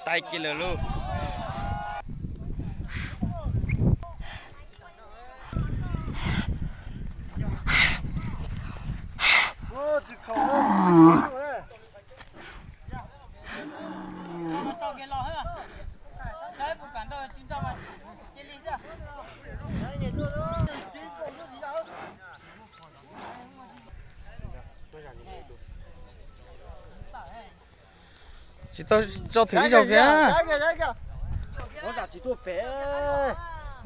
Tais kiag lawm lauj. Tsis tau tso thwm ib zaug kiag.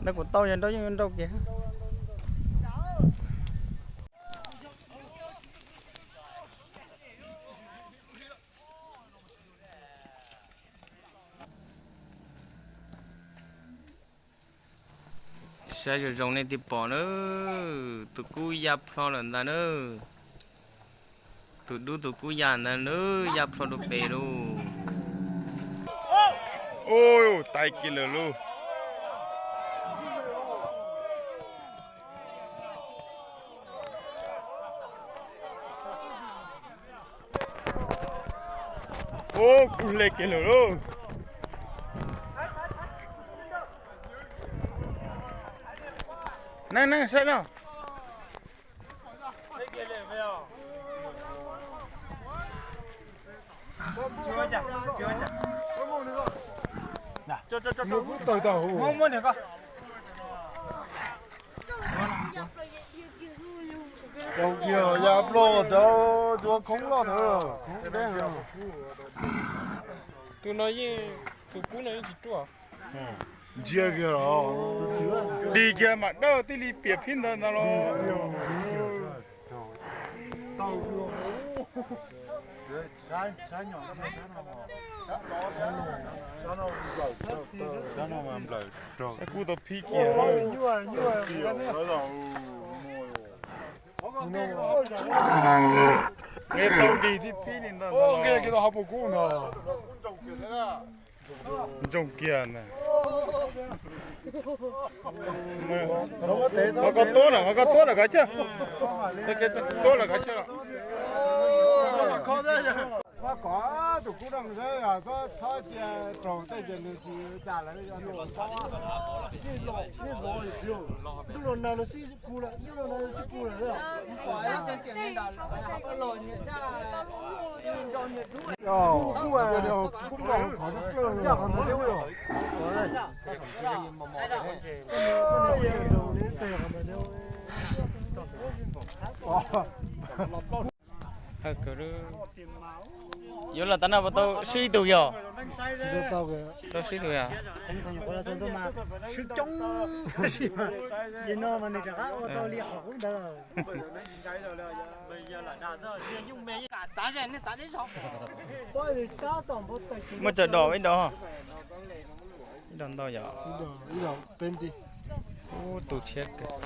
Nrau kuv tau yog nrau yeej nrau kiag. Saib zoo zoo nej thiaj pom na, tus kub ya plho lawm ntag na. Tus dub tus kub ya ntag na, ya plho rau pem lauj. Ub, tais kiag lawm lauj. Ub, kub hle kiag lawm lauj. Neeg neeg saib no. Tawg tag huv. Tau kiag ya plho ntawd, tus khoob loj ntawd, khoob deb. Tus no yeej, tus kub no yeej tsis ruaj. Ntsia kiag los, dig kiag mam dawj tij li piam phib ntawd ntag los. Kub tau phib kiag. Nqe tau dig tib phib li ntawd. Ntsoog kiag ntag. Qhov koj tuab lawm, qhov koj tuab lawm kav tsij. Tuab lawm kav tsij los. Txhob kov tus kub no, txhob cia raug tej ces nws tsis cas lawm. Ntuj los nag no sib phu lawm, ntuj los nag no sib phu lawm. Yuav los tas no puas tau swb ib tug yog? Tau swb ib tug yog? Muaj tsawg dos ib dos? Ib dos ntau yog? Ub, tu tshiab kawg.